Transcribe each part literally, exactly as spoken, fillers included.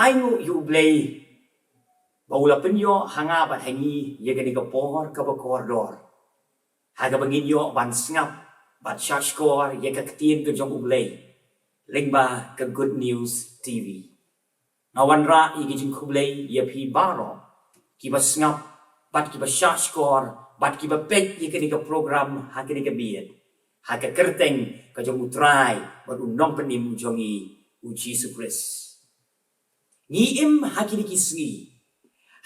Ainguh ïa U Blei ba u la pynïoh ha nga bad ha ngi ïa kane ka por kaba kordor, ha kaba ngin ïoh ban sngap bad shahshkor ïa ka ktien ka jong U Blei lyngba ka Good News T V. Nga wanrah ïa ki jingkhublei ïa phi baroh kiba sngap bad kiba shahshkor bad kiba peit ïa kane ka program ha kane ka miet, ha ka kyrteng ka jong U Trai bad U Nongpynim jong ngi, U Jisu Khrist. Ngi im ha kine ki sngi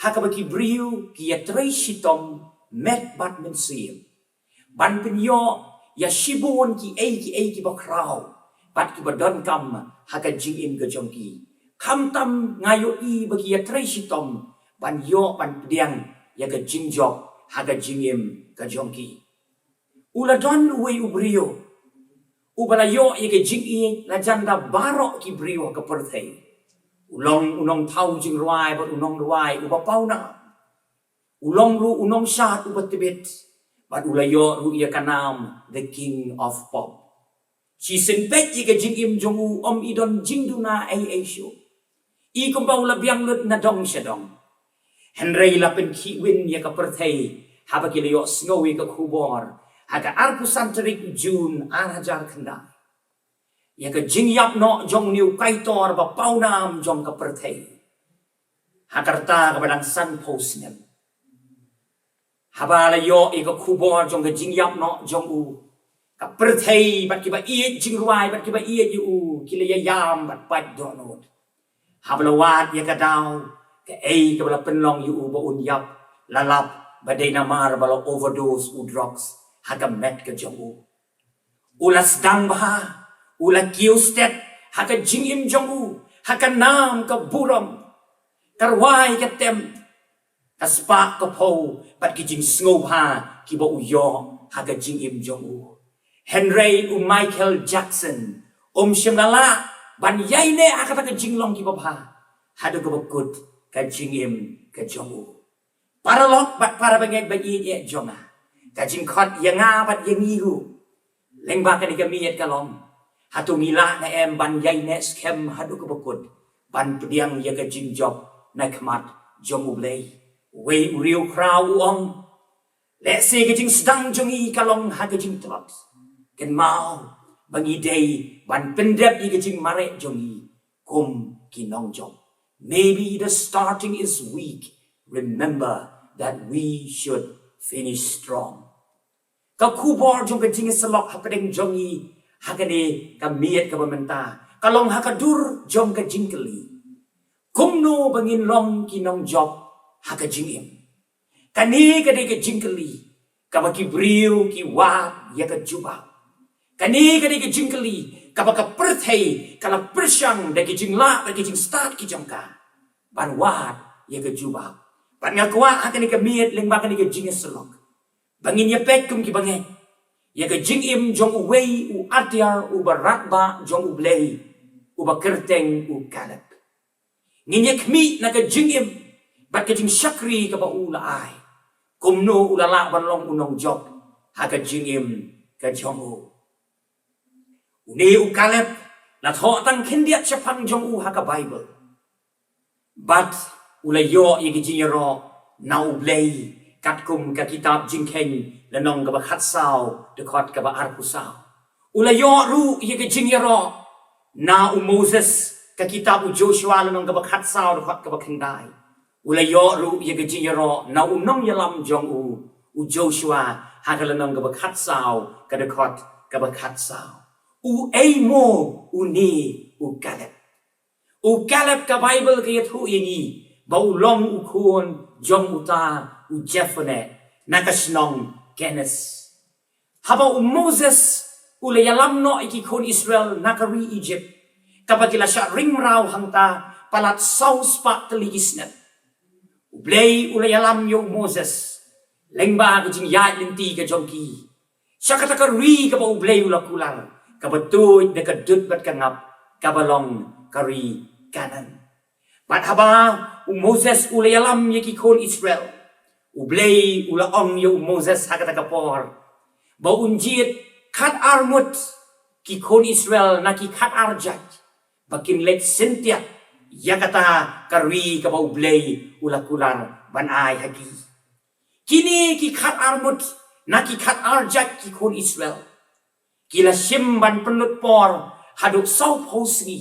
ha kaba ki briew ki ïatrei shitom met bad mynsiem ban pynïoh ïa shibun kiei kiei kiba khraw bad kiba donkam ha ka jingim ka jong ki. Khamtam nga ïohi ba ki ïatrei shitom ban ïoh ban pdiang ïa ka jingjop ha ka jingim ka jong ki. U la don uwei u briew uba la ïoh ïa ka jingïeit la jan da baroh ki briew ha ka pyrthei. U long u nongthaw jingrwai bad u nongrwai uba pawnam. U long ruh u nongshad uba tbit bad u la ïoh ruh ïa ka nam The King of Pop. Shisien peit ïa ka jingim jong u, ym i don jingduna ei ei shuh. I kumba u la biang lut na dong sha dong. Hynrei la pynkhih win ïa ka pyrthei haba ki la ïohsngew ïa ka khubor ha ka arphew san tarik Jun ar hajar khyndai, ïa ka jingïap noh jong une u kaitor ba pawnam jong ka pyrthei ha ka rta kaba dang sanphew snem. Haba la ïoh ïa ka khubor jong ka jingïap noh jong u, ka pyrthei bad kiba ïeit jingrwai bad kiba ïeit ïa u ki la ïaïam bad pait dohnud. Haba la wad ïa ka daw, kaei kaba la pynlong ïa u ba un ïap? La lap ba dei namar ba la overdose u drugs ha ka met ka jong u. U la sdang bha, u la kiew stet ha ka jingim jong u, ha ka nam ka burom, ka rwai ka tem, ka spah ka phew bad ki jingsngewbha kiba u ïoh ha ka jingim jong u. Hynrei u Michael Jackson um shym la lah ban ïaineh ha kata ka jinglong kiba bha haduh kaba kut ka jingim ka jong u. Paralok bad parabangeit ba ïeit jong nga, ka jingkhot ïa nga bad ïa ngi ruh lyngba kane ka miet ka long, hato ngi lah ne em ban ïaineh skhem haduh kaba kut ban pdiang ïa ka jingjop na khmat jong U Blei? Uwei u riewkhraw u ong, lehse ka jingsdang jong ngi ka long ha ka jingtlot. Kynmaw ba ngi dei ban pyndep ïa ka jingmareh jong ngi kum ki nongjop. Maybe the starting is weak. Remember that we should finish strong. Ka khubor jong ka jingïasyllok hapdeng jong ngi ha kane ka miet kaba mynta ka long ha ka dur jong ka jingkylli, kumno ba ngin long ki nongjop ha ka jingim? Kane ka dei ka jingkylli kaba ki briew ki wad ïa ka jubab. Kane ka dei ka jingkylli kaba ka pyrthei ka la pyrshang da ki jinglah, da ki jingstad ki jong ka ban wad ïa ka jubab. Bad nga kwah ha kane ka miet lyngba kane ka jingïasyllok ba ngin ïa peit kum ki bangeit ïa ka jingim jong uwei u atiar uba radbah jong U Blei, uba kyrteng u Kaleb. Ngin ïa khmih na ka jingim bad ka jingshakri kaba u la ai, kumno u la lah ban long u nongjop ha ka jingim ka jong u. Une u Kaleb la thoh tang khyndiat shaphang jong u ha ka Baibl. Bad u la ïoh ïa ka jingïaroh na U Blei, katkum ka kitab Jingkheiñ lynnong kaba khatsaw, dkhot kaba arphew saw. U la ïoh ruh ïa ka jingïaroh na u Moses, ka kitab u Joshua lynnong kaba khatsaw, dkhot kaba khyndai. U la ïoh ruh ïa ka jingïaroh na u nongïalam jong u, u Joshua, ha ka lynnong kaba khatsaw, ka dkhot kaba khatsaw. U ei mo une u Kaleb? U Kaleb, ka Baibl ka ïathuh ïa ngi ba u long u khun jong uta u Jephunneh na ka shnong Kenes. Haba u Moses u la ïalam noh ïa ki khun Israel na ka ri Ijipt, kaba ki la shah ring mraw hangta palat saw spah tylli ki snem, U Blei u la ïalam ïa u Moses lyngba ka jingïaid lynti ka jong ki sha kata ka ri kaba U Blei u la kular, kaba tuid da ka dud bad ka ngap, kaba long ka ri Kanaan. Bad haba u Moses u la ïalam ïa ki khun Israel, U Blei u la ong ïa u Moses ha kata ka por ba un jied khat ar ngut ki khun Israel na ki khat ar jait, ba kin leit syntiat ïa kata ka ri kaba U Blei u la kular ban ai ha ki. Kine ki khat ar ngut na ki khat ar jait ki khun Israel ki la shim ban pynlut por haduh saw phew sngi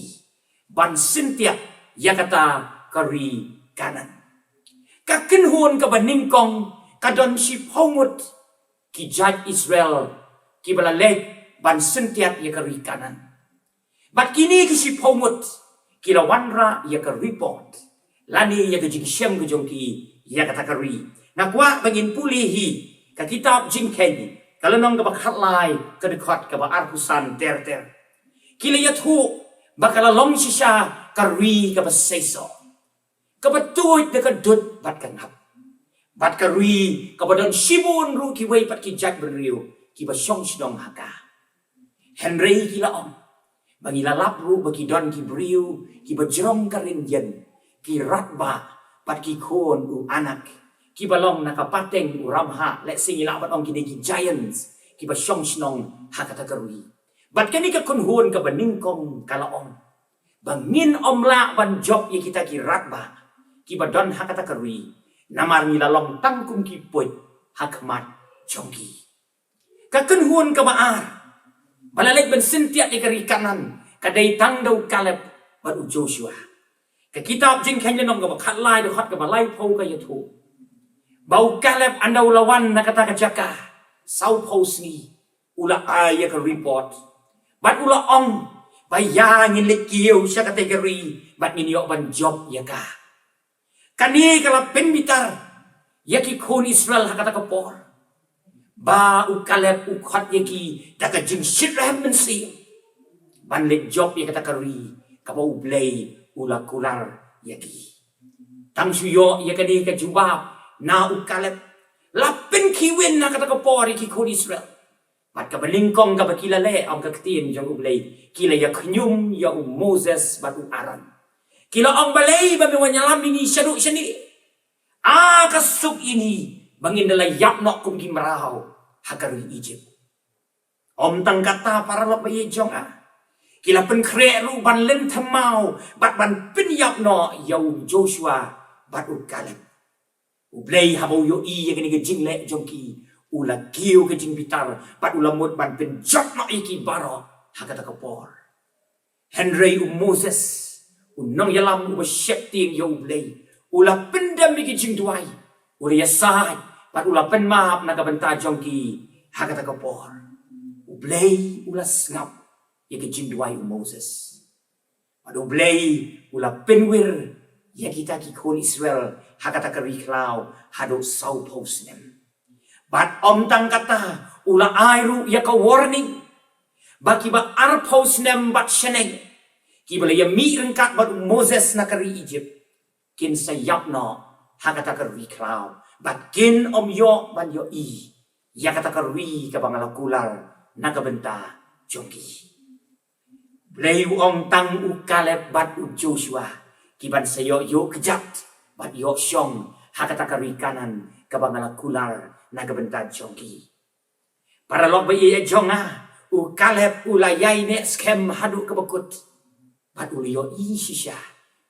ban syntiat ïa kata ka ri Kanaan. Ka kynhun kaba nyngkong ka don shiphew ngut ki jait Israel kiba la leit ban syntiat ïa ka ri Kanaan. Bad kine ki shiphew ngut ki la wanrah ïa ka report lane ïa ka jingshem ka jong ki ïa kata ka ri. Nga kwah ba ngin pule hi ka kitab Jingkheiñ, ka lynnong kaba khatlai, ka dkhot kaba arphew san ter ter. Ki la ïathuh ba ka la long shisha ka ri kaba seisoh, kaba tuid da ka dud bad ka ngap, bad ka ri kaba don shibun ruh kiwei pat ki jait bynriew kiba shong shnong ha ka. Hynrei ki la ong ba ngi la lap ruh ba ki don ki briew kiba jrong ka ri ïeng, ki radbah bad ki khun u Anak, kiba long na ka pateng u Ramhah, lehse ngi lah ban ong kine ki giants kiba shong shnong ha kata ka ri. Bad kane ka kynhun kaba nyngkong ka la ong ba ngin ym lah ban jop ïa kita ki radbah kiba don ha kata ka ri, namar ngi la long tang kum ki puit ha khmat jong ki. Ka kynhun kaba ar ba la leit ban syntiat ïa ka ri Kanaan ka dei tang da u Kaleb bad u Joshua. Ka kitab Jingkheiñ lynnong kaba khatlai, dkhot kaba laiphew ka ïathuh ba u Kaleb ynda u la wan na kata ka jaka saw phew sngi, u la ai ïa ka report bad u la ong ba ïa ngin leit kiew sha kata ka ri bad ngin ïoh ban jop ïa ka. Kane ka la pynbitar ïa ki khun Israel ha kata ka por, ba u Kaleb u khot ïa ki da ka jingshitrhem mynsiem ban leit jop ïa kata ka ri kaba U Blei u la kular ïa ki. Tang shu ïoh ïa kane ka jubab na u Kaleb, la pynkhih win ha kata ka por ïa ki khun Israel. Bad kaba nyngkong kaba ki la leh, ong ka ktien jong U Blei, ki la ïa khñium ïa u Moses bad u Aaron. Ki la ong, balei ba me wan ïalam ïa ngi shaduh shane? A ka suk ïa ngi ba ngin da la ïap noh kum ki mraw ha ka ri Egypt. Ym tang kata, paralok ba ïeit jong nga, ki la pynkhreh ruh ban lynthem maw bad ban pynïap noh ïa u Joshua bad u Kaleb. U Blei haba u ïohi ïa kane ka jingleh jong ki, u la kiew ka jingbitar bad u la mut ban pynjot noh ïa ki baroh ha kata ka por. Hynrei u Moses, u nongïalam uba sheptieng ïa U Blei, u la pyndem ïa ki jingduwai, u la ïasaid bad u la pynmap na ka bynta jong ki ha kata ka por. U Blei u la sngap ïa ki jingduwai u Moses. Bad U Blei u la pynwir ïa kita ki khun Israel ha kata ka ri khlaw haduh saw phew snem. Bad ym tang kata, u la ai ruh ïa ka warning ba kiba arphew snem bad shaneng kiba la ïa mih ryngkat bad u Moses na ka ri Egypt kin sa ïap noh ha kata ka ri khlaw bad kin ym ïoh ban ïohi ïa kata ka ri kaba nga la kular na ka bynta jong ki. Blei u ong tang u Kaleb bad u Joshua ki ban sa ïoh ïuh kjat bad ïoh shong ha kata ka ri Kanaan kaba nga la kular na ka bynta jong ki. Paralok ba ïeit jong nga, u Kaleb u la ïaineh skhem haduh kaba kut bad u la ïohi shisha,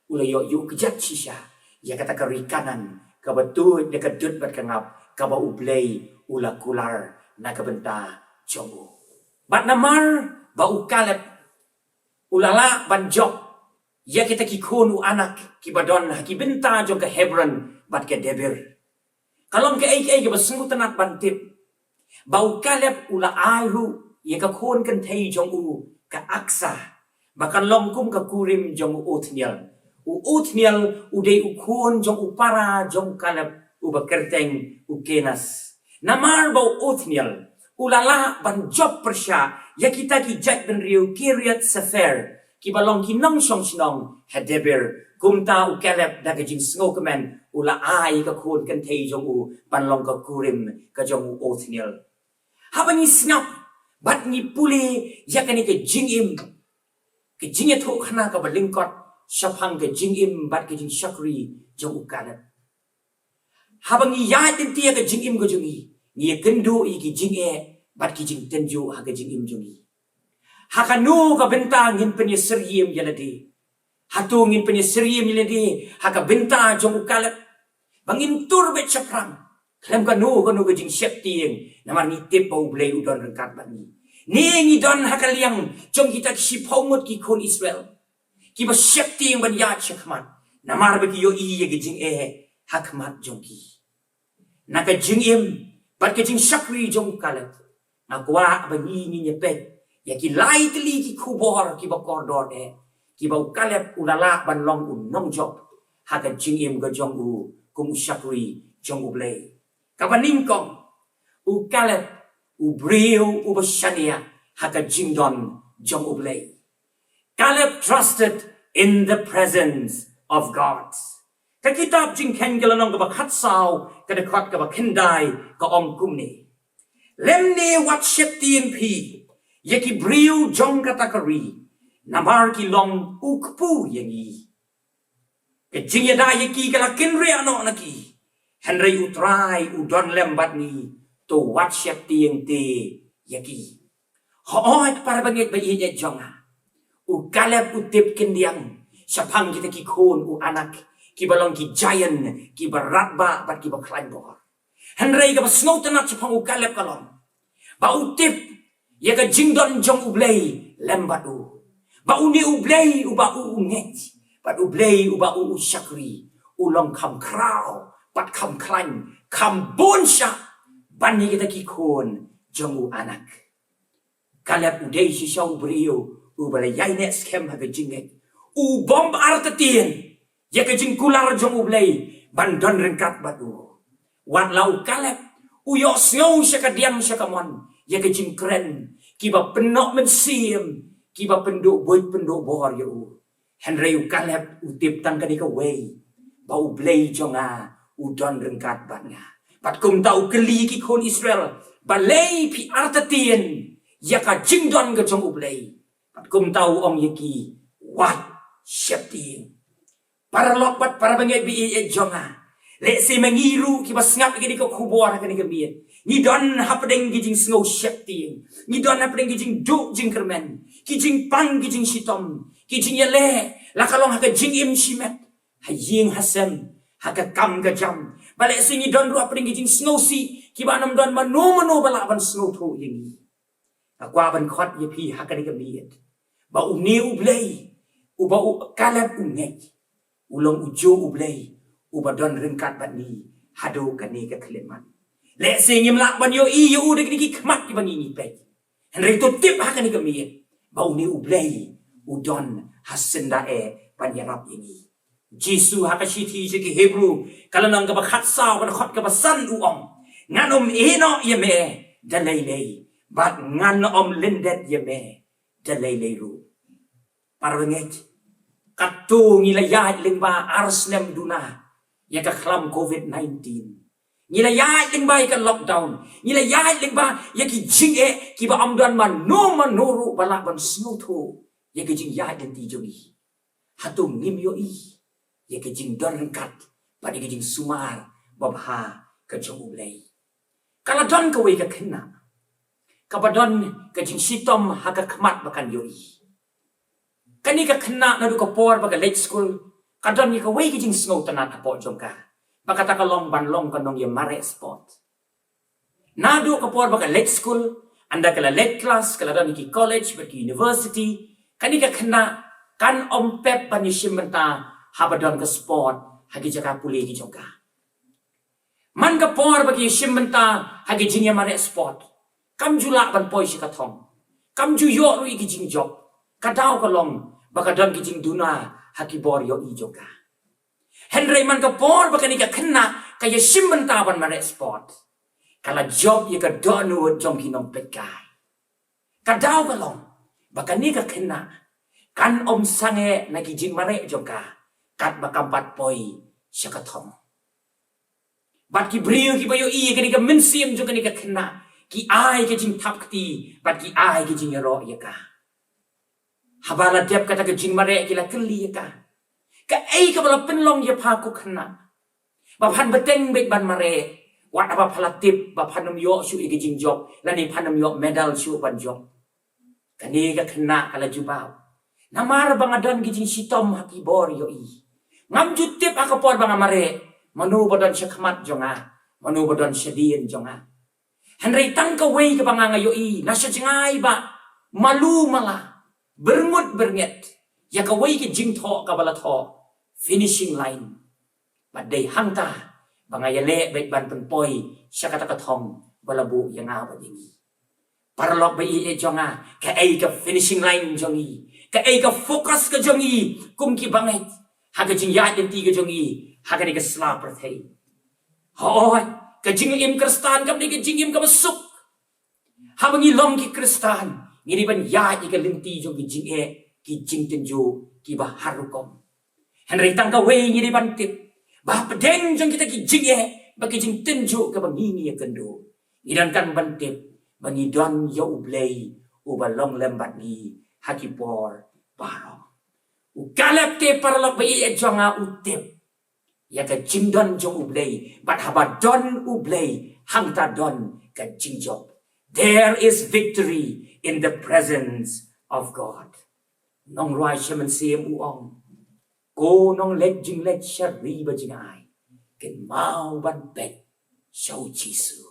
u la ïoh ïuh kjat shisha ïa kata ka ri Kanaan kaba tuid da ka dud bad ka ngap, kaba U Blei u la kular na ka bynta jong u. Bad namar ba u Kaleb u la lah ban jop ïa kita ki khun u Anak kiba don ha ki bynta jong ka Hebron bad ka Debir, ka long kaei kaei kaba sngewtynnat ban tip ba u Kaleb u la ai ruh ïa ka khun kynthei jong u, ka Aksa, ba kan long kum ka kurim jong u Othniel. U Othniel u dei u khun jong u para jong u Kaleb uba kyrteng u Kenas. Namar ba u Othniel u la lah ban jop pyrshah ïa kita ki jaitbynriew Kiriath Sepher kiba long ki nongshong shnong ha Debir, kumta u Kaleb da ka jingsngewkmen u la ai ka khun kynthei jong u ban long ka kurim ka jong u Othniel. Haba ngi sngap bad ngi pule ïa kane ka jingim, ka jingïathuhkhana kaba lyngkot shaphang ka jingim bad ka jingshakri jong u Kaleb, haba ngi ïaid lynti ïa ka jingim ka jong ngi, ngi ïakynduh ïa ki jingeh bad ki jingtynjuh ha ka jingim jong ngi. Ha kano ka bynta ngin pynïasyriem ïa lade? Hato ngin pynïasyriem ïa lade ha ka bynta jong u Kaleb, ba ngin tur beit shaphrang khlem kano kano ka jingsheptieng, namar ngi tip ba U Blei u don ryngkat bad ngi? Ne ngi don ha ka liang jong kita ki shiphew ngut ki khun Israel kiba sheptieng ban ïaid shakhmat, namar ba ki ïohi ïa ka jingeh ha khmat jong ki? Na ka jingim bad ka jingshakri jong u Kaleb, nga kwah ba ngi ngin ïa peit ïa ki lai tylli ki khubor kiba kordor eh, kiba u Kaleb u la lah ban long u nongjop ha ka jingim ka jong u kum u shakri jong U Blei. Kaba nyngkong, u Kaleb u briew uba shaniah ha ka jingdon jong U Blei. Caleb trusted in the presence of God. Ka kitab Jingkheiñ ka lynnong kaba khatsaw, ka dkhot kaba khyndai, ka ong kumne: Lymne wat sheptieng phi ïa ki briew jong kata ka ri, namar ki long u kpu ïa ngi. Ka jingïada ïa ki ka la kynriah noh na ki, hynrei U Trai u don lem bad ngi, to wat sheptieng te ïa ki. Hooid para bangeit ba ïeit jong nga, u Kaleb u tip khyndiat shaphang kita ki khun u Anak, kiba long ki giant, kiba radbah bad kiba khlaiñ bor. Hynrei kaba sngewtynnat shaphang u Kaleb ka long ba u tip ïa ka jingdon jong U Blei lem bad u, ba une U Blei uba u u ngeit bad U Blei uba u u shakri, u long kham khraw bad kham khlaiñ, kham bun shah ban ïa kita ki khun jong u Anak. Kaleb u dei shisha u briew uba la ïaineh skhem ha ka jingngeit, u bym artatien ïa ka jingkular jong U Blei ban don ryngkat bad u. Wat la u Kaleb u ïohsngew sha ka diang sha ka mon ïa ka jingkren kiba pynnoh mynsiem, kiba pynduh buit pynduh bor ïa u, hynrei u Kaleb u tip tang kane kawei, ba U Blei jong nga u don ryngkat bad nga. Bad kumta u kylli ki khun Israel: Balei phi artatien ïa ka jingdon ka jong U Blei? Bad kumta u ong ïa ki: Wat sheptieng. Paralok bad para bangeit ba ïeit jong nga, lehse ma ngi ruh kiba sngap ïa kane ka khubor ha kane ka miet, ngi don hapdeng ki jingsngew sheptieng, ngi don hapdeng ki jingduh jingkyrmen, ki jingpang ki jingshitom, ki jingïaleh, la ka long ha ka jingim shimet, ha ïing ha sem, ha ka kam ka jam. Ba lehse ngi don ruh hapdeng ki jingsngewsih kiba ym don mano mano ba lah ban sngewthuh ïa ngi. Nga kwah ban khot ïa phi ha kane ka miet ba une U Blei uba u Kaleb u ngeit, u long u juh U Blei uba don ryngkat bad ngi haduh kane ka khyllipmat. Lehse ngim lah ban ïohi ïa u da kine ki khmat kiba ngi ngi peit, hynrei to tip ha kane ka miet ba une U Blei u don ha syndah eh ban ïarap ïa ngi. Jisu ha ka shithi sha ki Hebru ka lynnong kaba khatsaw, ka dkhot kaba san u ong: Ngan ym ïehnoh ïa me da lei lei, bad ngan ym lyndet ïa me da lei lei ruh. Para bangeit, katto ngi la ïaid lyngba ar snem duna ïa ka khlam covid nineteen. Ngi la ïaid lyngba ïa ka lockdown. Ngi la ïaid lyngba ïa ki jingeh kiba ym don mano mano ruh ba lah ban sngewthuh ïa ka jingïaid lynti jong ngi. Hato ngim ïohi ïa ka jingdon ryngkat bad ïa ka jingsumar babha ka jong U Blei? Ka la don kawei ka khynnah kaba don ka jingshitom ha ka khmat ba kan ïohi. Kane ka khynnah naduh ka por ba ka leit skul, ka don ïa kawei ka jingsngewtynnat hapoh jong ka, ba kata ka long ban long ka nongïamareh sport. Naduh ka por ba ka leit skul, ynda ka la leit klas, ka la don ha ki college bad ki university, kane ka khynnah kan ym pep ban ïashim bynta haba don ka sport ha ki jaka pule ki jong ka. Man ka por ba ka ïashim bynta ha ki jingïamareh sport, kam ju lah ban poi sha ka thong, kam ju ïoh ruh ïa ki jingjop. Ka daw ka long ba ka don ki jingduna ha ki bor ïohi jong ka. Hynrei man ka por ba kane ka khynnah ka ïashim bynta ban mareh sport, ka la jop ïa ka dohnud jong ki nongpeitkai. Ka daw ka long ba kane ka khynnah kan ym sangeh na ki jingmareh jong ka katba kam pat poi sha ka thong. Bad ki briew kiba ïohi ïa kane ka mynsiem jong kane ka khynnah ki ai ka jingthap kti bad ki ai ka jingïaroh ïa ka. Haba la dep kata ka jingmareh ki la kylli ïa ka: Kaei kaba la pynlong ïa pha ko khynnah, ba phan bteng beit ban mareh, wat haba pha la tip ba phan ym ïoh shuh ïa ka jingjop lane phan ym ïoh medal shuh ban jop? Kane ka khynnah ka la jubab: Namar ba nga don ki jingshitom ha ki bor ïohi. Ngam ju tip ha ka por ba nga mareh mano ba don shakhmat jong nga, mano ba don shadien jong nga. Hynrei tang kawei kaba nga nga ïohi na sha jngai ba malu mala, byrngut byrnget ïa kawei ka jingthoh kaba la thoh, finishing line. Bad dei hangta ba nga ïaleh beit ban pynpoi sha kata ka thong ba la buh ïa nga bad ïa ngi. Paralok ba ïeit jong nga, kaei ka finishing line jong ngi? Kaei ka focus ka jong ngi kum ki bangeit ha ka jingïaid lynti ka jong ngi ha kane ka sla pyrthei? Hooid, ka jingim Khristan kam dei ka jingim kaba suk. Haba ngi long ki Khristan, ngi dei ban ïaid ïa ka lynti jong ki jingeh, ki jingtynjuh kiba har rukom. Hynrei tang kawei ngi dei ban tip, ba hapdeng jong kita ki jingeh bad ki jingtynjuh kaba ngi ngi ïakynduh, ngi donkam ban tip ba ngi don ïa U Blei uba long lem bad ngi ha ki por baroh. U Kaleb te, paralok ba ïeit jong nga, u tip ïa ka jingdon jong U Blei, bad haba don U Blei hangta don ka jingjop. There is victory in the presence of God. Nongrwai Shem Mynsiem u ong, ko nongleit jingleit sha ri ba jngai, kynmaw ban peit sha U Jisu.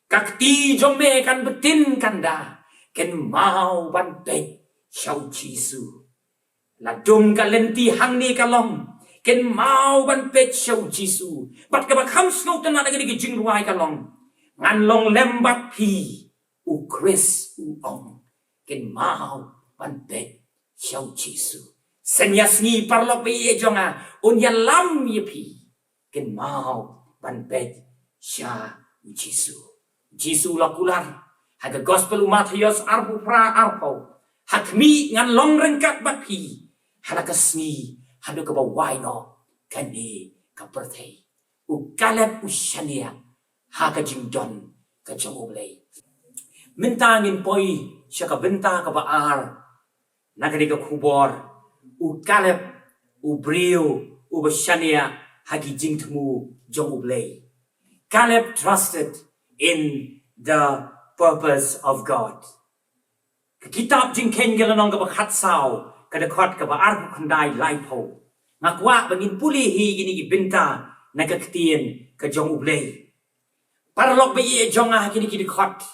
Ka kti jong me kan btin kan da, kynmaw ban peit sha U Jisu. La dum ka lynti hangne ka long, kynmaw ban peit sha U Jisu. Bad kaba kham sngewtynnat na kane ka jingrwai ka long, ngan long lem bad phi, U Khrist u ong, kynmaw ban peit sha U Jisu. Shen ïa sngi, paralok ba ïeit jong nga, un ïalam ïa phi, kynmaw ban peit sha U Jisu. Jisu la kular ha ka Gospel u Mathaios arphew phra arphew, ha khmih ngan long ryngkat bad phi ha la ka sngi haduh kaba wai noh kane ka pyrthei. U Kaleb u shaniah ha ka jingdon ka jong U Blei. Mynta ngin poi sha ka bynta kaba ar na kane ka khubor, u Kaleb, u briew uba shaniah ha ki jingthmu jong U Blei. Caleb trusted in the purpose of God. Ka kitab Jingkheiñ ka lynnong kaba khatsaw, ka dkhot kaba arphew khyndai, laiphew. Nga kwah ba ngin pule hi kine ki bynta na ka ktien ka jong U Blei. Paralok ba ïeit jong nga, ha kine ki dkhot,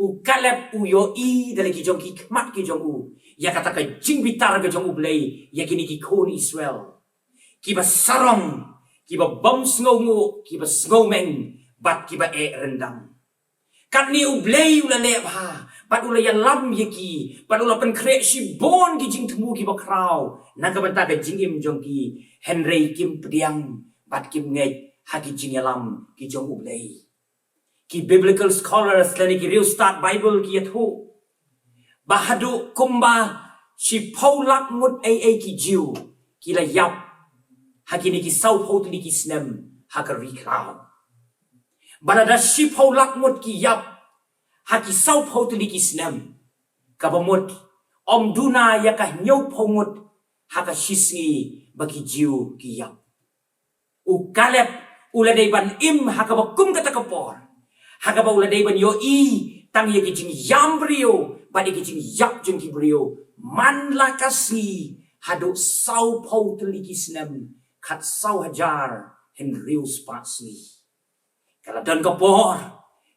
u Kaleb u ïohi da la ki jong ki khmat ki jong u ïa kata ka jingbitar ka jong U Blei ïa kine ki khun Israel, kiba sarong, kiba bym sngewnguh, kiba sngewmeng, bad kiba eh ryndang. Katne U Blei u la leh bha bad u la ïalam ïa ki bad u la pynkhreh shibun ki jingthmu kiba khraw na ka bynta ka jingim jong ki, hynrei kim pdiang bad kim ngeit ha ki jingïalam ki jong U Blei. Ki biblical scholars lane ki riewstad Baibl ki ïathuh ba haduh kumba shiphew lak ngut ei ei ki Jiw ki la ïap ha kine ki sawphew tylli ki snem ha ka ri khlaw. Ba lada shiphew lak ngut ki ïap ha ki sawphew tylli ki snem, kaba mut ym duna ïa ka hynñiewphew ngut ha ka shisngi ba ki Jiw ki ïap. U Kaleb u la dei ban im ha kaba kum kata ka por, ha kaba u la dei ban ïohi tang ïa ki jingïam briew bad ïa ki jingïap jong ki briew man la ka sngi haduh sawphew tylli ki snem, khatsaw hajar hynriew spah sngi. Ka la don ka por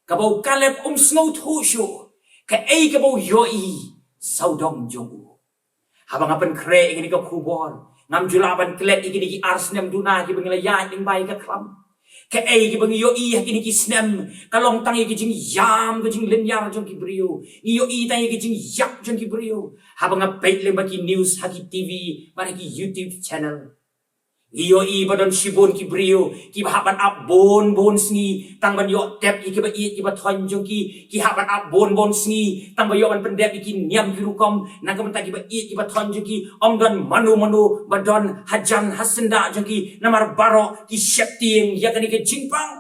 kaba u Kaleb um sngewthuh shuh kaei kaba u ïohi sawdong jong u. Haba nga pynkhreh ïa kine ki khubor, ngam ju lah ban klet ïa kine ki ar snem duna kiba ngi la ïaid lyngba ïa ka khlam. Kaei kaba ngi ïohi ha kine ki snem ka long tang ïa ki jingïam, ka jinglynñiar jong ki briew. Ngi ïohi tang ïa ki jingïap jong ki briew. Haba nga peit lyngba ki news ha ki T V bad ha ki YouTube channel, ngi ïohi ba don shibun ki briew kiba hap ban ap bun bun sngi tang ban ïoh tep ïa kiba ïeit kiba thoiñ jong ki. Ki hap ban ap bun bun sngi tang ban ïoh ban pyndep ïa ki niam ki rukom na ka bynta kiba ïeit kiba thoiñ jong ki. Ym don mano mano ba don hajan hasyndah jong ki, namar baroh ki sheptieng ïa kane ka jingpang.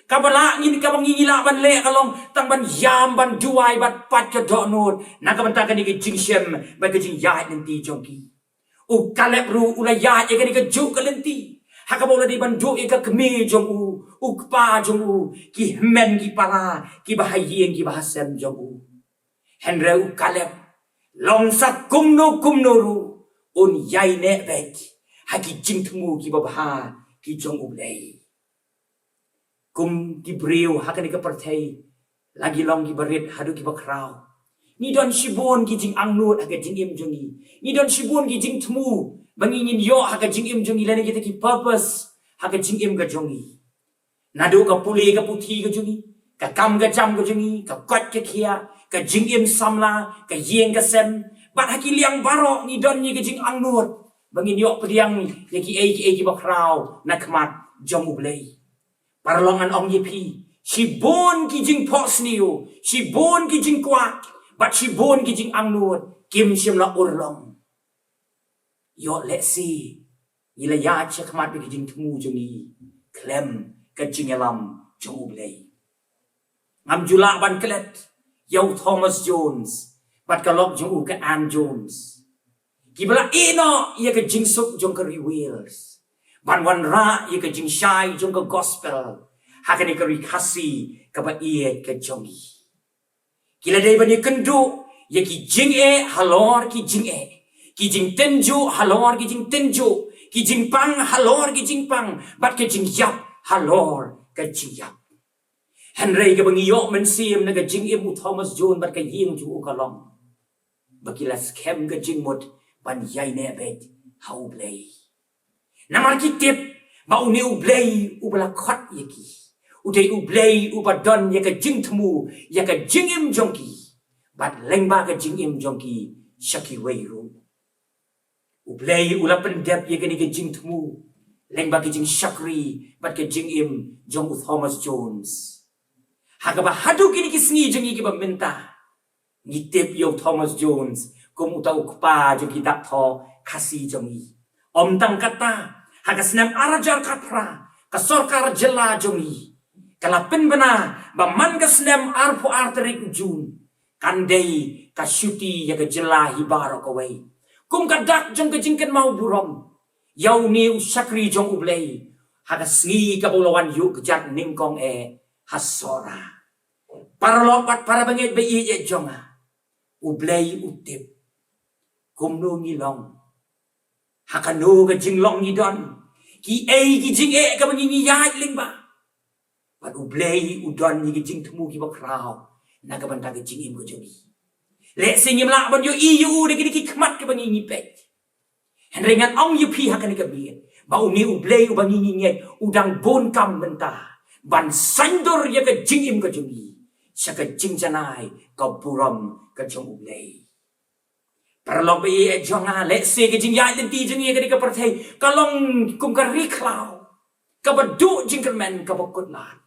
Kaba lah ngin, kaba ngi ngi lah ban leh ka long tang ban ïam, ban duwai bad pait ka dohnud na ka bynta kane ka jingshem bad ka jingïaid lynti jong ki. U Kaleb ruh u la ïaid ïa kane kajuh ka lynti ha kaba u la dei ban duh ïa ka kmie jong u, u kpa jong u, ki hynmen ki para, kiba ha ïing kiba ha sem jong u. Hynrei u Kaleb Long sat kumno kumno ruh un ïaineh beit ha ki jingthmu kiba bha ki jong U Blei. Kum ki briew ha kane ka pyrthei, la ngi long kiba rit haduh kiba khraw, ngi don shibun ki jingangnud ha ka jingim jong ngi. Ngi don shibun ki jingthmu ba ngi ngin ïoh ha ka jingim jong ngi lane kita ki purpose ha ka jingim ka jong ngi. Naduh ka pule ka puthi ka jong ngi, ka kam ka jam ka jong ngi, ka koit ka khiah, ka jingim samla, ka ïing ka sem, bad ha ki liang baroh ngi don ïa ka jingangnud ba ngin ïoh pdiang ïa kiei kiei kiba khraw na khmat jong U Blei. Paralok, ngan ong ïa phi, shibun ki jingphohsniew, shibun ki jingkwah bad shibun ki jingangnud kim shym la urlong. Ïoh lehse ngi la ïaid shakhmat bad ki jingthmu jong ngi khlem ka jingïalam jong U Blei. Ngam ju lah ban klet ïa u Thomas Jones bad ka lok jong u, ka Ann Jones, kiba la ïehnoh ïa ka jingsuk jong ka ri Wales ban wanrah ïa ka jingshai jong ka gospel ha kane ka ri Khasi kaba ïeit ka jong ngi. Ki la dei ban ïakynduh ïa ki jingeh halor ki jingeh, ki jingtynjuh halor ki jingtynjuh, ki jingpang halor ki jingpang, bad ka jingïap halor ka jingïap. Hynrei kaba ngi ïoh mynsiem na ka jingim u Thomas Jones bad ka ïing jong u ka long ba ki la skhem ka jingmut ban ïaineh beit ha U Blei. Namar ki tip ba une U Blei uba la khot ïa ki u dei U Blei uba don ïa ka jingthmu ïa ka jingim jong ki bad lyngba ka jingim jong ki sha kiwei ruh. U Blei u la pyndep ïa kane ka jingthmu lyngba ka jingshakri bad ka jingim jong u Thomas Jones. Ha kaba haduh kine ki sngi jong ngi kiba mynta, ngi tip ïa u Thomas Jones kum uta u kpa jong ki dak thoh Khasi jong ngi. Ym tang kata, ha ka snem ar hajar khatphra, ka sorkar jylla jong ngi ka la pynbna ba man ka snem arphew ar tarik u Jun kan dei ka shuti ïa ka jylla hi baroh kawei kum ka dak jong ka jingkynmaw burom ïa une u shakri jong U Blei ha ka sngi kaba u la wan ïuh kjat nyngkong eh ha Sohra. Paralok bad para bangeit ba ïeit jong nga, U Blei u tip kumno ngi long, ha kano ka jinglong ngi don, kiei ki jingeh kaba ngi ngi ïaid lyngba. Bad U Blei u don ïa ki jingthmu kiba khraw na ka bynta ka jingim ka jong ngi. Lehse ngim lah ban ïohi ïa u da kine ki khmat kaba ngi ngi peit. Hynrei ngan ong ïa phi ha kane ka miet ba une U Blei uba ngi ngi ngeit u dang bun kam mynta ban saiñdur ïa ka jingim ka jong ngi sha ka jingjanai ka burom ka jong U Blei. Paralok ba ïeit jong nga, lehse ka jingïaid lynti jong ngi ha kane ka pyrthei ka long kum ka ri khlaw kaba duh jingkyrmen, kaba kut lad.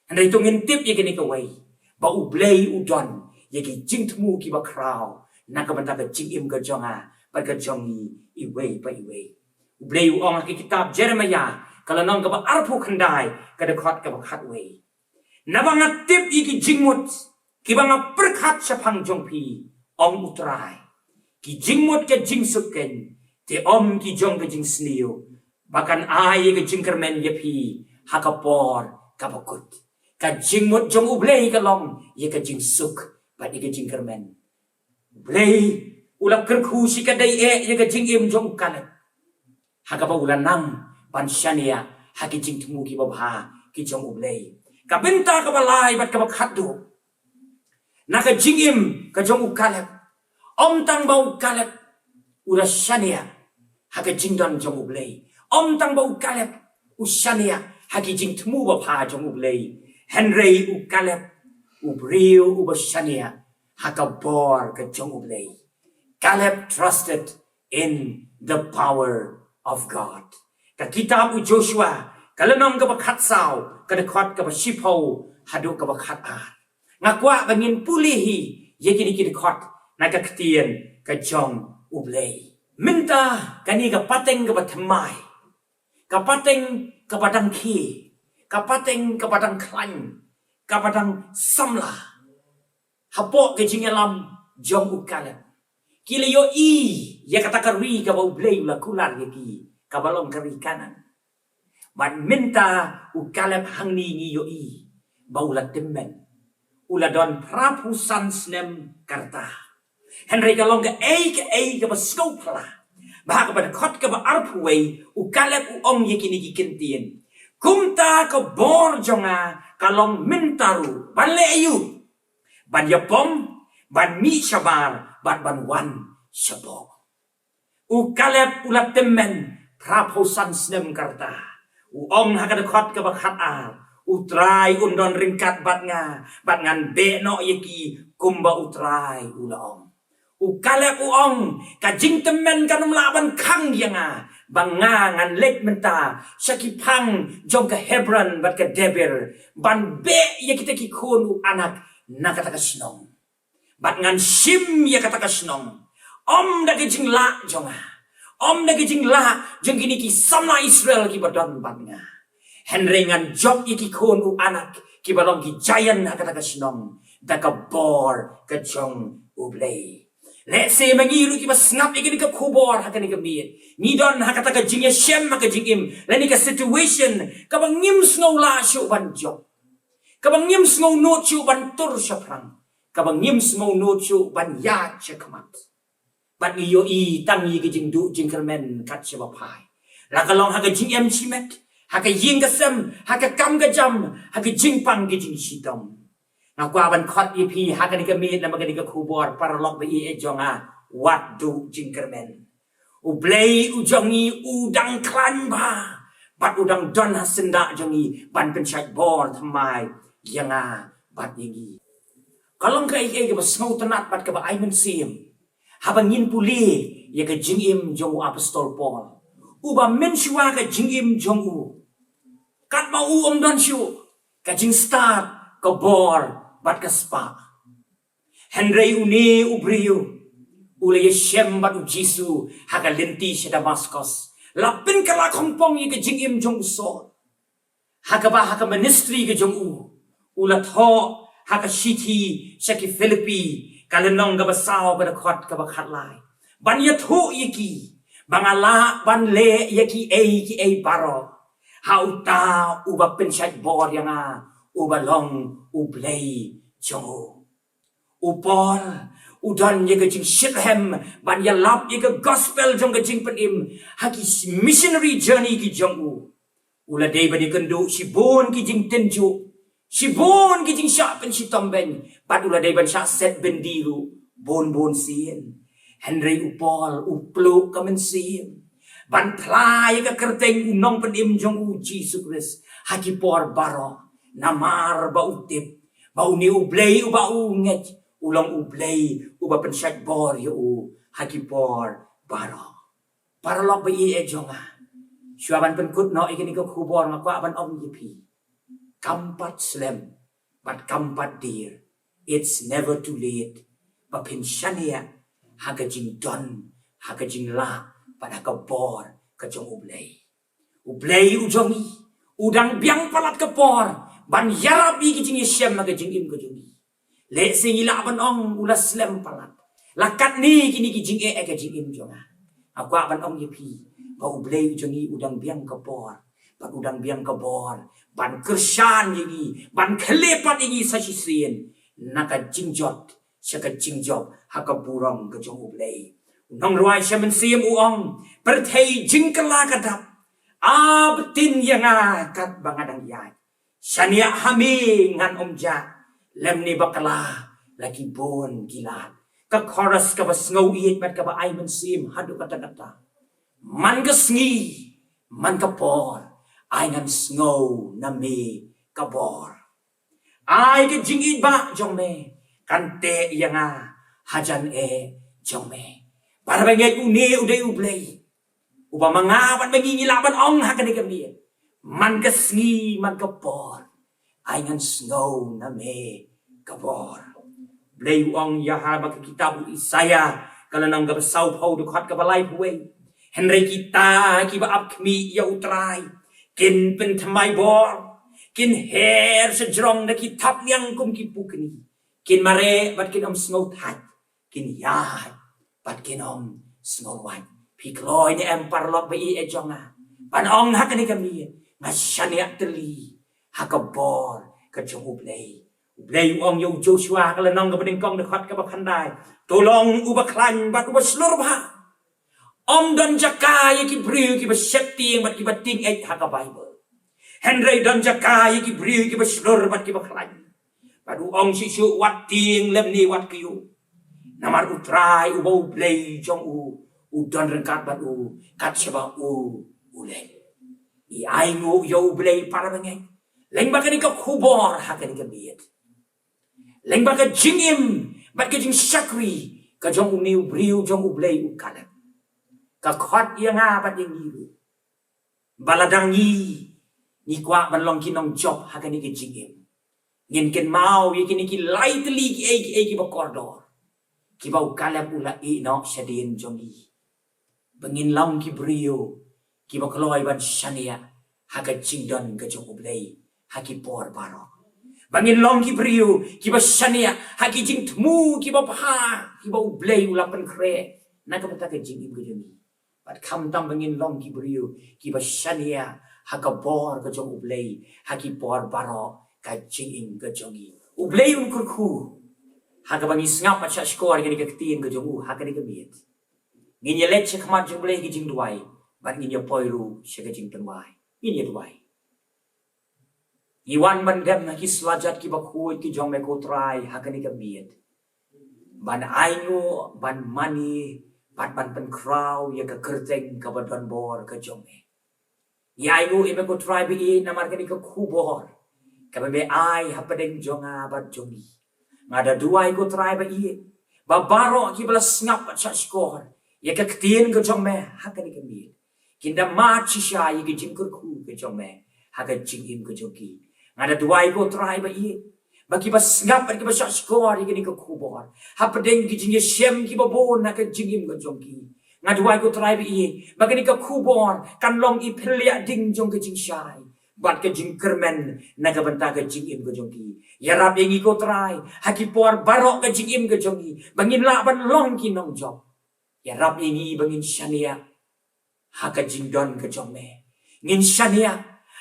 Hynrei to ngin tip ïa kane kawei, ba U Blei u don ïa ki jingthmu kiba khraw na ka bynta ka jingim ka jong nga bad ka jong ngi iwei pa iwei. U Blei u ong ha ka kitab Jeremaïah, ka lynnong kaba arphew khyndai, ka dkhot kaba khatwei: Naba nga tip ïa ki jingmut kiba nga pyrkhat shaphang jong phi, ong U Trai, ki jingmut ka jingsuk keiñ, te ym ki jong ka jingsniew, ba kan ai ïa ka jingkyrmen ïa phi ha ka por kaba kut. Ka jingmut jong U Blei ka long ïa ka jingsuk bad ïa ka jingkyrmen. U Blei u la kyrkhu shikatdei eh ïa ka jingim jong u Kaleb, ha kaba u la nang ban shaniah ha ki jingthmu kiba bha ki jong U Blei. Ka bynta kaba lai bad kaba khatduh na ka jingim ka jong u Kaleb, ym tang ba u Kaleb u la shaniah ha ka jingdon jong U Blei, ym tang ba u Kaleb u shaniah ha ki jingthmu ba bha jong U Blei, hynrei u Kaleb u briew uba shaniah ha ka bor ka jong U Blei. Caleb trusted in the power of God. Ka kitab u Joshua, ka lynnong kaba khatsaw, ka dkhot kaba shiphew haduh kaba khatar. Nga kwah ba ngin pule hi ïa kine ki dkhot na ka ktien ka jong U Blei. Mynta kane ka pateng kaba thymmai, ka pateng kaba dang khie, ka pateng kaba dang khlaiñ, kaba dang samla, hapoh ka jingïalam jong u Kaleb, ki la ïohi ïa kata ka ri kaba U Blei u la kular ïa ki, kaba long ka ri Kanaan. Bad mynta u Kaleb hangne ngi ïohi ba u la tymmen, u la don phraphew san snem ka rta. Hynrei ka long kaei kaei kaba sngewphylla ba ha kaba dkhot kaba arphew wei u Kaleb u ong ïa kine ki kyntien: Kumta ka bor jong nga ka long mynta ruh ban leh aïu? Ban ïapom, ban mih shabar bad ban wan shapoh. U Kaleb u la tymmen phra phew san snem ka rta. U ong ha ka dkhot kaba khat ar: U Trai un don ryngkat bad nga, bad ngan beh noh ïa ki, kumba U Trai u la ong. U Kaleb u ong: Ka jingtymmen kan ym lah ban khang ïa nga ba nga ngan leit mynta sha ki phang jong ka Hebron bad ka Debir ban beh ïa kita ki khun u Anak na kata ka shnong. Bad ngan shim ïa kata ka shnong, ym da ka jinglah jong nga, ym da ka jinglah jong kine ki samla Israel kiba don bad nga. Hynrei ngan jop ïa ki khun u Anak kiba long ki giant ha kata ka shnong da ka bor ka jong U Blei. Lehse ma ngi ruh kiba sngap ïa kane ka khubor ha kane ka miet, ngi don ha kata ka jingïashem ha ka jingim lane ka situation kaba ngim sngew lah shuh ban jop, kaba ngim sngew nud shuh ban tur shaphrang, kaba ngim sngew nud shuh ban ïaid shakhmat. Bad ngi ïohi tang ïa ka jingduh jingkyrmen kat shaba phai, la ka long ha ka jingim shimet, ha ka ïing ka sem, ha ka kam ka jam, ha ka jingpang ka jingshitom. Nga kwah ban khot ïa phi ha kane ka miet namar kane ka khubor, paralok ba ïeit jong nga, wat duh jingkyrmen. U Blei u jong ngi u dang khlaiñ bha bad u dang don ha syndah jong ngi ban pynshait bor thymmai ïa nga bad ïa ngi. Ka long kaei kaei kaba sngewtynnat bad kaba ai mynsiem haba ngin pule ïa ka jingim jong u Apostol Paul, uba mynshuwa ka jingim jong u, katba u ym don shuh ka jingstad, ka bor bad ka spah. Hynrei une u briew u la ïashem bad u Jisu ha ka lynti sha Damaskos, la pynkylla khongpong ïa ka jingim jong u Saul. Ha kaba ha ka ministry ka jong u, u la thoh ha ka shithi sha ki Philippi, ka lynnong kaba saw, ka dkhot kaba khatlai, ban ïathuh ïa ki ba nga lah ban leh ïa kiei kiei baroh ha uta uba pynshait bor ïa nga, uba long U Blei jong u. U Paul u don ïa ka jingshitrhem ban ïalap ïa ka gospel jong ka jingpynim ha ki missionary journey ki jong u. U la dei ban ïakynduh shibun ki jingtynjuh, shibun ki jingshah pynshitom beiñ, bad u la dei ban shah set byndi ruh bun bun sien. Hynrei u Paul u pluh ka mynsiem ban phla ïa ka kyrteng u Nongpynim jong u Jisu Khrist ha ki por baroh, namar ba u tip ba une U Blei uba u ngeit u long U Blei uba pynshait bor ïa u ha ki por baroh. Paralok ba ïeit jong nga, shuwa ban pynkut noh ïa kane ka khubor, nga kwah ban ong ïa phi, kam pat slem bad kam pat dier. It's never too late ba phin shaniah ha ka jingdon, ha ka jinglah bad ha ka bor ka jong U Blei. U Blei u jong ngi u dang biang palat ka por ban ïarap ïa ka jingïashem ha ka jingim ka jong ngi. Lehse ngi lah ban ong u la slem palat, la katne kine ki jingeh ha ka jingim jong nga. Nga kwah ban ong ïa phi ba U Blei u jong ngi u dang biang ka por bad u dang biang ka bor ban kyrshan ïa ngi, ban khyllipmat ïa ngi sa shisien na ka jingjot sha ka jingjop ha ka burom ka jong U Blei. U nongrwai sha mynsiem u ong, pyrthei jingkylla ka dap, ap tin ïa nga katba nga dang ïaid. Shaniah ha me ngan ym jah, lymne bakla la ki bun ki lad. Ka chorus kaba sngew ïeit bad kaba ai mynsiem haduh katta katta. Man ka sngi, man ka por, ai ngan sngew na me ka bor. Ai ka jingïeit ba jong me kan teh ïa nga hajan eh jong me. Bad ba ngeit une u dei U Blei uba ma nga bad ma ngi ngi lah ban ong ha kane ka miet, man ka sngi man ka por, ai ngan sngew na me ka bor. Blei u ong ïa ha ba ka kitab u Isaiah, ka lynnong kaba sawphew, dkhot kaba laiphew wei. Hynrei kita kiba ap khmih ïa U Trai kin pynthymmai bor, kin her sha jrong da ki thapniang kum ki pukni, kin mareh bad kin ym sngew thait, kin ïaid bad kin ym sngew wait. Phi kloi ne em paralok ba ïeit jong nga, ban ong ha kane ka miet, nga shaniah tylli ha ka bor ka jong U Blei. Blei u ong ïa u Joshua ha ka lynnong kaba nyngkong dkhot kaba khyndai. To long uba khlaiñ bad uba shlur bha. Ym don jaka ïa ki briew kiba sheptieng bad kiba tieng eh ha ka Baibl. Hynrei don jaka ïa ki briew kiba shlur bad kiba khlaiñ. Bad u ong shisha wat tieng lymne wat kyiuh. Namar U Trai uba U Blei jong u, u don ryngkat bad u, kat shaba u, u leit. Ngi ainguh ïa U Blei para bangeit. Lyngba kane ka khubor ha kane ka miet. Lyngba ka jingim bad ka jingshakri ka jong une u briew jong U Blei u Kaleb. Ka khot ïa nga bad ïa ngi ruh. Ba lada ngi, ngi kwah ban long ki nongjop ha kane ka jingim, ngin kynmaw ïa kine ki lai tylli kiei kiei kiba kordor, kiba u Kaleb u la ïeh noh shadien jong ngi. Ba ngin long ki briew kiba kloi ban shaniah ha ka jingdon ka jong U Blei ha ki por baroh. Ba ngin long ki briew kiba shaniah ha ki jingthmu kiba bha kiba U Blei u la pynkhreh na ka bynta ka jingim ka jong ngi. Bad khamtam ba ngin long ki briew kiba shaniah ha ka bor ka jong U Blei ha ki por baroh ka jingim ka jong ngi. U Blei un kyrkhu ha kaba ngi sngap bad shahshkor ïa kane ka ktien ka jong u ha kane ka miet. Ngin ïa leit sha khmat jong U Blei ha ka jingduwai bad ngin ïa poi ruh sha ka jingpynwai. Ngin ïa duwai. Ngi wan ban dem ha ki slajat kiba khuid ki jong me ko Trai ha kane ka miet. Ban ainguh, ban mane, bad ban pynkhraw ïa ka kyrteng kaba donbor ka jong me. Ngi ainguh ïa me ko Trai ba ïeit namar kane ka khubor kaba me ai hapdeng jong nga bad jong ngi. Nga da duwai ko Trai ba ïeit ba baroh kiba la sngap bad shahshkor ïa ka ktien ka jong me ha kane ka miet, kin da mad shisha ïa ka jingkyrkhu ka jong me ha ka jingim ka jong ki. Nga da duwai ko Trai ba ïeit ba kiba sngap bad kiba shahshkor ïa kane ka khubor hapdeng ki jingïashem kiba bun ha ka jingim ka jong ki. Nga duwai ko Trai ba ïeit ba kane ka khubor kan long i phylliehding jong ka jingshai bad ka jingkyrmen na ka bynta ka jingim ka jong ki. Ïarap ïa ngi ko Trai ha ki por baroh ka jingim ka jong ngi ba ngin lah ban long ki nongjop. Ïarap ïa ngi ba ngin shaniah ha ka jingdon ka jong me. Ngin shaniah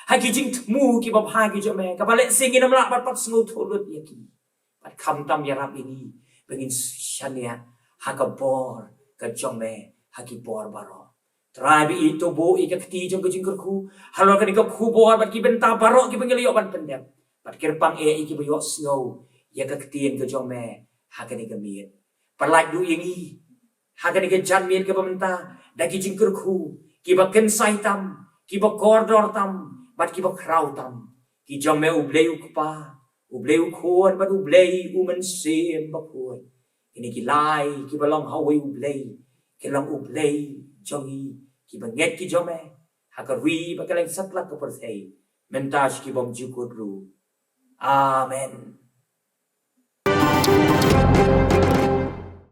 ha ki jingthmu kiba bha ki jong me, kaba lehse ngin ym lah ban pat sngewthuh lut ïa ki. Bad khamtam ïarap ïa ngi ba ngin shaniah ha ka bor ka jong me ha ki por baroh. Trai ba ïeit, to buh ïa ka kti jong ka jingkyrkhu halor kane ka khubor bad ki bynta baroh kiba ngi la ïoh ban pyndep. Bad kyrpang eh ïa kiba ïohsngew ïa ka ktien ka jong me ha kane ka miet. Pyllait duh ïa ngi ha kane ka janmiet kaba mynta da ki jingkyrkhu kiba kynsai tam, kiba kordor tam, bad kiba khraw tam, ki jong me U Blei U Kpa, U Blei U Khun bad U Blei U Mynsiem Bakhuid. Kine ki lai kiba long ha uwei U Blei ki long U Blei jong ngi kiba ngeit ki jong me ha ka ri bad ka lyngsatlak ka pyrthei mynta sha ki bymjukut ruh. Amen.